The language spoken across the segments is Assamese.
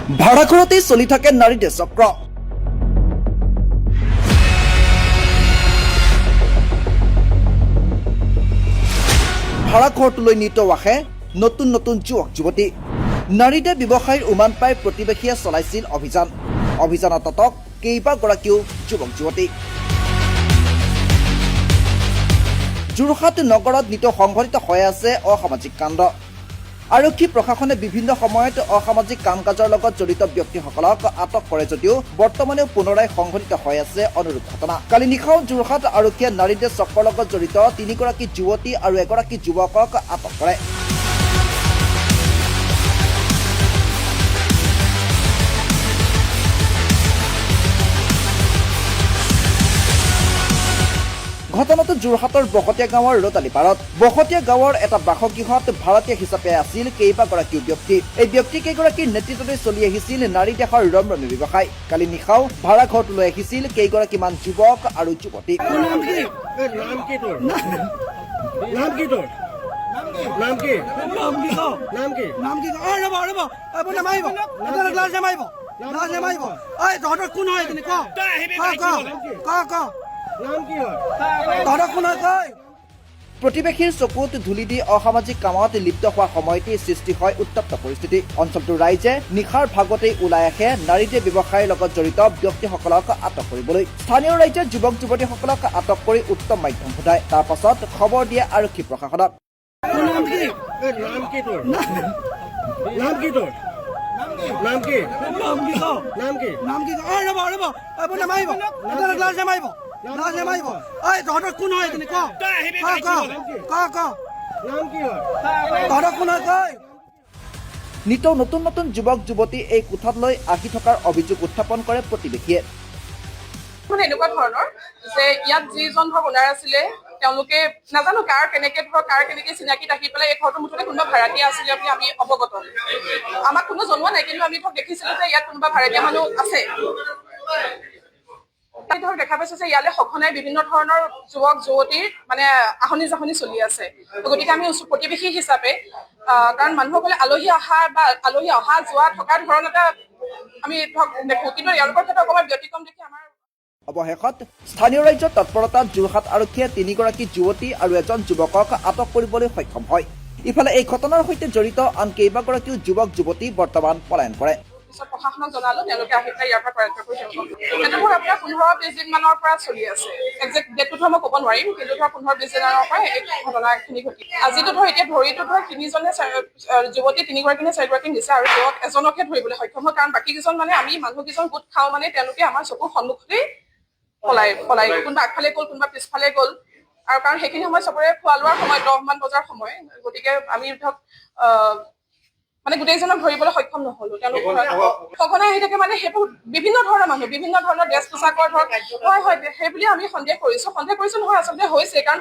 ভাড়াঘৰতেই চলি থাকে নাৰীদেহ চক্ৰ। ভাড়াঘৰটোলৈ নিতৌ আহে নতুন নতুন যুৱক যুৱতী। নাৰীদেহ ব্যৱসায়ীৰ উমান পাই প্ৰতিবেশীয়ে চলাইছিল অভিযান। অভিযানত আটক কেইবাগৰাকীও যুৱক যুৱতী। যোৰহাট নগৰত নিতৌ সংঘটিত হৈ আছে অসামাজিক কাণ্ড। আৰক্ষী প্ৰশাসনে বিভিন্ন সময়ত অসামাজিক কাম কাজৰ লগত জড়িত ব্যক্তিসকলক আটক কৰে যদিও বৰ্তমানেও পুনৰাই সংঘটিত হৈ আছে অনুৰূপ ঘটনা। কালি নিশাও যোৰহাট আৰক্ষীয়ে নাৰীদেহ চক্ৰৰ লগত জড়িত তিনিগৰাকী যুৱতী আৰু এগৰাকী যুৱকক আটক কৰে। ঘটনাটো যোৰহাটৰ বহতীয়া গাঁৱৰ ৰদালি পাৰত। বহতীয়া গাঁৱৰ এটা বাসগৃহত ভাড়াতীয়া হিচাপে আছিল কেইবাগৰাকীও ব্যক্তি। এই ব্যক্তি কেইগৰাকীৰ নেতৃত্বতে চলি আহিছিল নাৰী দেহৰ ৰমৰমীয়া ব্যৱসায়। কালি নিশাও ভাড়া ঘৰটোলৈ আহিছিল কেইগৰাকীমান যুৱক আৰু যুৱতী। নাম কি? নাম কি তোৰ? নাম কি তোৰ? নাম কি? নাম কি ক? নাম কি? নাম কি ক? ঐ, ৰ'ব ৰ'ব, আপুনি নামাৰিব, আপোনাৰ গ্লাছ নামাৰিব, গ্লাছ নামাৰিব। ঐ, তহঁতৰ কোন হয় এইখিনি ক, ক, ক, ক, ক। নাম কি হয়? তহঁতৰ কোন হয় কয়। প্ৰতিবেশীৰ চকুত ধূলি দি অসামাজিক কামত লিপ্ত হোৱাৰ সময়তেই সৃষ্টি হয় উত্তপ্ত পৰিস্থিতি। অঞ্চলটোৰ ৰাইজে নিশাৰ ভাগতেই ওলাই আহে নাৰীদেহ ব্যৱসায়ৰ লগত জড়িত ব্যক্তিসকলক আটক কৰিবলৈ। স্থানীয় ৰাইজে যুৱক যুৱতীসকলক আটক কৰি উত্তম মাধ্যম সোধায়। তাৰ পাছত খবৰ দিয়ে আৰক্ষী প্ৰশাসনক। নাম কি? নাম কি তোৰ? নাম কি তোৰ? নাম কি? নাম কি ক? নাম কি? নাম কি ক? ঐ, ৰ'ব ৰ'ব, আপুনি নামাৰিব, আপোনাৰ গ্লাছ নামাৰিব, গ্লাছ নামাৰিব। ঐ, তহঁতৰ কোন হয় এইখিনি ক, ক, ক, ক, ক। নাম কি হয়? তহঁতৰ কোন হয় কয়। নিতৌ নতুন নতুন যুৱক যুৱতী এই কোঠালৈ আহি থকাৰ অভিযোগ উত্থাপন কৰে প্ৰতিবেশীয়ে। মানে এনেকুৱা ধৰণৰ যে ইয়াত যিজন ধৰক ওনাৰ আছিলে, তেওঁলোকে নাজানো কাৰ কেনেকে ধৰক কাৰ কেনেকে চিনাকিত আহি পেলাই এই ঘৰটোৰ মুঠতে কোনোবা ভাড়াতীয়া আছিলে বুলি আমি অৱগত। আমাক কোনো জনোৱা নাই, কিন্তু আমি ধৰক দেখিছিলো যে ইয়াত কোনোবা ভাড়াতীয়া মানুহ আছে। আমি ধৰক দেখা পাইছো যে ইয়ালৈ সঘনাই বিভিন্ন ধৰণৰ যুৱক যুৱতীৰ মানে আহনি জাহনি চলি আছে। তো গতিকে আমি ওচৰ প্ৰতিবেশী হিচাপে, কাৰণ মানুহসকলে আলহী অহা বা আলহী অহা যোৱা থকা ধৰণ এটা আমি ধৰক দেখো, কিন্তু এওঁলোকৰ ক্ষেত্ৰত অকণমান ব্যতিক্ৰম দেখি আমাৰ অৱশেষত স্থানীয় ৰাইজৰ তৎপৰতাত যোৰহাট আৰক্ষীয়ে তিনিগৰাকী যুৱতী আৰু এজন যুৱকক আটক কৰিবলৈ সক্ষম হয়। ইফালে এই ঘটনাৰ সৈতে জড়িত আন কেইবাগৰাকীও যুৱক যুৱতী বৰ্তমান পলায়ন কৰে। পিছত প্ৰশাসনক জনালো, তেওঁলোকে আহি পেলাই ইয়াৰ পৰা কৰায়ত্ব কৰি তেওঁলোকক। এইটো ধৰক আপোনাৰ 15-20 দিন মানৰ পৰা চলি আছে। একজেক্ট ডেটটো ধৰ মই ক'ব নোৱাৰিম, কিন্তু ধৰক 15-20 দিনৰ পৰা এই ঘটনাখিনি ঘটি আজিতো ধৰ এতিয়া ধৰিতো ধৰক তিনিজনে যুৱতী তিনিগৰাকী নে চাৰিগৰাকী নিছে আৰু যুৱক এজনকহে ধৰিবলৈ সক্ষম হয়, কাৰণ বাকীকেইজন মানে আমি মানুহকেইজন গোট খাওঁ, মানে তেওঁলোকে আমাৰ চকুৰ সন্মুখতেই পলাই পলাই কোনোবা আগফালে গ'ল, কোনোবা পিছফালে গ'ল। আৰু কাৰণ সেইখিনি সময় চবৰে খোৱা লোৱাৰ সময়, 10মান বজাৰ সময়। গতিকে আমি ধৰক মানে গোটেইজনক ধৰিবলৈ সক্ষম নহলো। তেওঁলোক সঘনাই আহি থাকে, মানে সেইবোৰ বিভিন্ন ধৰণৰ মানুহ, বিভিন্ন ধৰণৰ ড্ৰেছ পোছাকৰ ধৰক। হয় হয়, সেই বুলি আমি সন্দেহ কৰিছো। সন্দেহ কৰিছো নহয়, আচলতে হৈছে। কাৰণ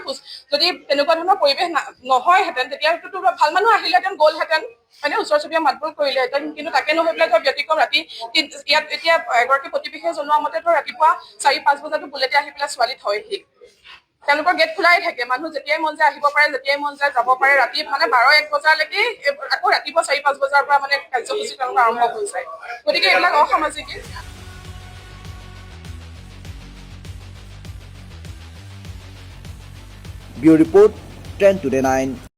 যদি তেনেকুৱা ধৰণৰ পৰিৱেশ নহয়হেঁতেন, তেতিয়াতো ভাল মানুহ আহিলেহেঁতেন, গ'লহেঁতেন, হয়নে, ওচৰ চুবুৰীয়া মাতবোল কৰিলেহেঁতেন। কিন্তু তাকে নহৈ পেলাই ধৰ ব্যতিক্ৰম ৰাতি ইয়াত এতিয়া এগৰাকী প্ৰতিবেশীয়ে জনোৱা মতে ধৰ ৰাতিপুৱা 4-5 বজাতো বুলেটে আহি পেলাই ছোৱালী থয়হি। তেওঁলোকৰ গেট খোলাই থাকে, মানুহ যেতিয়াই মন যায় আহিব পাৰে, যেতিয়াই মন যায় যাব পাৰে। ৰাতি মানে 12-1 বজালৈকে, আকৌ ৰাতিপুৱা 4-5 বজাৰ পৰা মানে কাৰ্যসূচী তেওঁলোকৰ আৰম্ভ হৈ যায়। গতিকে এইবিলাক অসামাজিক। Bureau report, Trend Today 9.